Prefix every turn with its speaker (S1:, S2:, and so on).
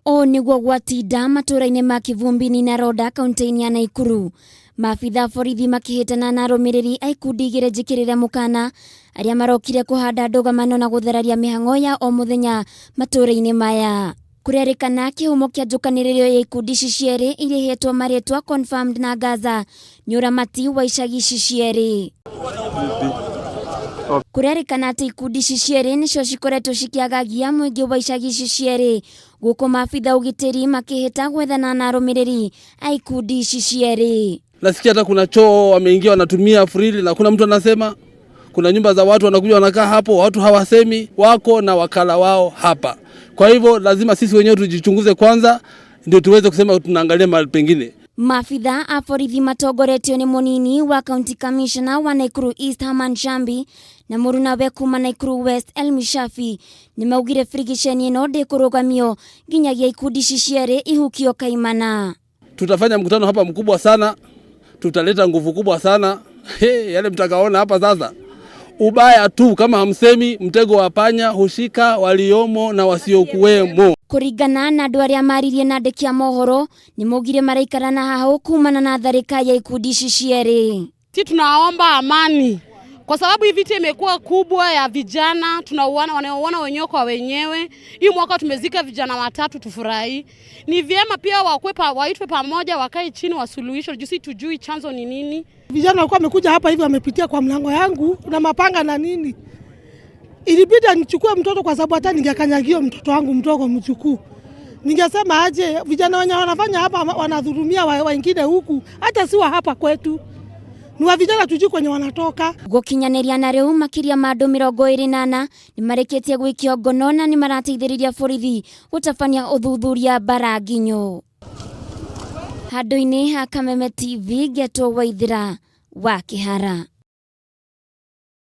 S1: Ũũ nĩguo gwatinda matũũra-inĩ ma Kivumbini na Rhoda kaunti-inĩ ya Naikuru. Maabitha a borithi makĩhĩtana na arũmĩrĩri a ikundi igĩrĩ njĩkĩrĩre mũkana arĩa marokire kũhanda ndũgamano na gũthararia mĩhang'o ya o mũthenya matũũra-inĩ maya. Kũrerĩkana kĩhumo kĩa njũkanĩrĩro ya ikundi ici cierĩ iria ihetwo marĩtwa Confirmed na Gaza nĩ ũramati wa icagi ici cierĩ. Kũrerĩkana atĩ ikundi ici cierĩ nĩcio cikoretwo cikĩagagia mũingĩ wa icagi ici cierĩ gũkũ maabitha ũgitĩri makĩhĩta gwethana na arũmĩrĩri a ikundi ici cierĩ.
S2: Nasikia hata kuna choo wameingia wanatumia freely na kuna mtu anasema kuna nyumba za watu wanakuja wanakaa hapo, watu hawasemi, wako na wakala wao hapa. Kwa hivyo lazima sisi wenyewe tujichunguze kwanza, ndio tuweze kusema tunaangalia mahali pengine.
S1: Maabitha a borithi matongoretio nĩ mũnini wa county commissioner wa Nakuru East Herman Shambi na mũrunawe kuma Nakuru West Elmi Shafi nĩmaugire birigiceni ĩno ndĩkũrũgamio nginyagia ikundi ici cierĩ ihukio kaimana.
S2: Tutafanya mkutano hapa mkubwa sana, tutaleta nguvu kubwa sana. Hey, yale mtakaona hapa sasa ubaya tu, kama hamsemi, mtego wa panya hushika waliomo na wasiokuwemo.
S1: Kũringana na andũ arĩa maririe na andĩki a mohoro nĩmaugire maraikara na hahũ kumana na tharĩka ya ikundi ici cierĩ.
S3: Si tunaomba amani kwa sababu hii vita imekuwa kubwa ya vijana, tunauana, wanaouana wenyewe kwa wenyewe. Hii mwaka tumezika vijana watatu, tufurahi. Ni vyema pia wakwe pa, waitwe pamoja, wakae chini wasuluhisho, juu si tujui chanzo ni nini.
S4: Vijana walikuwa wamekuja hapa hivi, wamepitia kwa mlango yangu na mapanga na nini, ilibidi nichukue mtoto kwa sababu hata ningekanyagia mtoto wangu mdogo mjukuu, ningesema aje, vijana wenye wanafanya hapa wanadhurumia wengine huku, hata si wa hapa kwetu, ni wa vijana tujui kwenye wanatoka.
S1: Gũkinyanĩria na rĩu makĩria ma andũ 24 nĩmarĩkĩtie gwĩkio ngono na nĩmarateithĩrĩria borithi gũtabania ũthuthuria mbara nginyo. Handũ-inĩ ha Kameme TV ngetwo Waithĩra wa Kĩhara.